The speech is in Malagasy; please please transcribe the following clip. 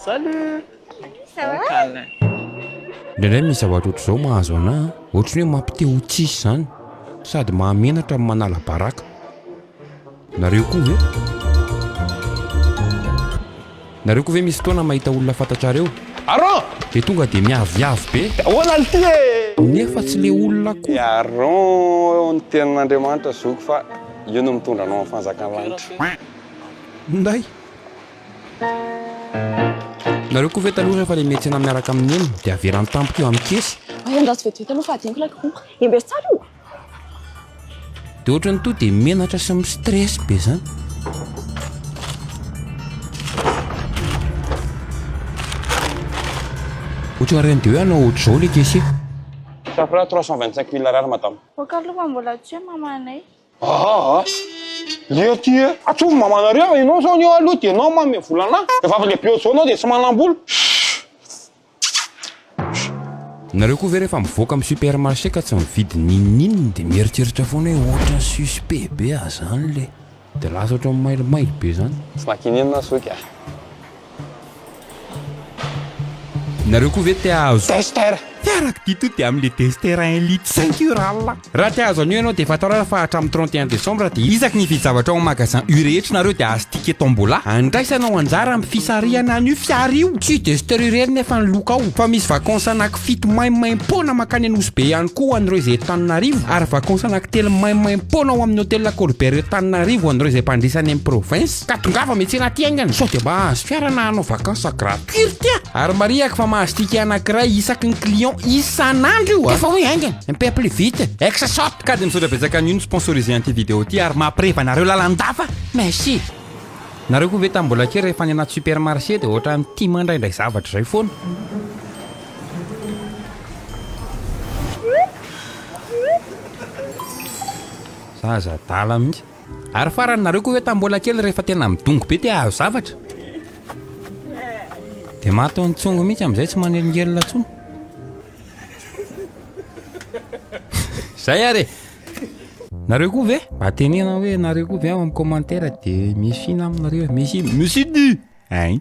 Salut! Ça va? Indraindray misy zavatra ohatr'izao mahazo anà an, ohatry ny hoe mampite ho tsisy izany, sady mahamenatra no manala baraka. Nareo koa ve? Nareo koa ve misy fotoana mahita olona fantatrareo? Aaron! Dia tonga dia miaviavy be. Ahoana l'ty e? Nefa tsy le olona akory. Aaron ny tenin'Andriamanitra zoky fa io no mitondra anao amin'ny fanjakan'ny lanitra. Nday! Nareo koa ve taloha rehefa le miantsena miaraka amin'i Neny dia averany tampoka eo amin'ny kesy? Ay andraso vetivety aloha fa adinoko ilay compte. Embeso tsara io. Dia ohatran'ny toa dia menatra sy mi-stress be zany. Ohatran'ireny dia hoe hanao ohatr'izao le caissier. Ça fera 325 mille ariary madame. Ok aloha fa mbola tsy hoe mamanay. Aa! Lery ty e! Atsovy mamanareo ianao zao ny eo aloha dia ianao manome vola anah. Rehefa avy lehibe ohatr'izao ianao dia tsy manam-bola. Nareo koa ve rehefa mivoaka amin'ny supermarché ka tsy mividy n'inon'inona dia mieritreritra foana hoe ohatran'ny suspect be aho zany le. Dia lasa ohatran'ny mailomailo be zany. Tsy makininona zoky a! Nareo koa ve te hahazo. Tester! Fiarakodia to dia amin'le Duster un litre cinq io rallah. Raha te hahazo an'io ianao dia fantaro ary fa hatramin'ny 31 décembre dia isaky ny hividy zavatra ao amin'ny magasin U rehetra nareo dia hahazo ticket tombola handraisanao anjara amin'ny fisarihana an'io fiara io. Tsy Duster irery nefa ny loka ao fa misy vacances anaky fito maimaimpoana mankany Anosibe ihany koa ho an'ireo izay eto Tananarivo ary vacances anaky telo maimaimpoana ao amin'ny Hotel Colbert eto Tananarivo ho an'ireo izay mpandrisa any amin'ny province. Ka tongava miantsena aty haingana sao dia mba hahazo fiara na hanao vacances gratuite a! Ary marihako fa mahazo ticket anankiray isaky ny client isan'andro io a! Efa hoe haingana, un peu plus vite, ex shop! Ka dia misaotra betsaka an'io ni-sponsorisé an'ity vidéo ity ary mampireva anareo lalandava! Merci! Nareo koa ve tamin'ny mbola kely rehefa any anaty supermarché dia ohatran'ny tia mandraindray zavatra izay foana? Zaza adala mihitsy. Ary farany nareo koa ve tamin'ny mbola kely rehefa tena midongy be te hahazo zavatra? Dia maty ao an-tsongo mihitsy amin'izay tsy manelingelina intsony. Zay ary e! Nareo koa ve? Mba teneno hoe nareo koa ve ao amin'ny commentaire de misy fina aminareo e, misy misy di! Hein!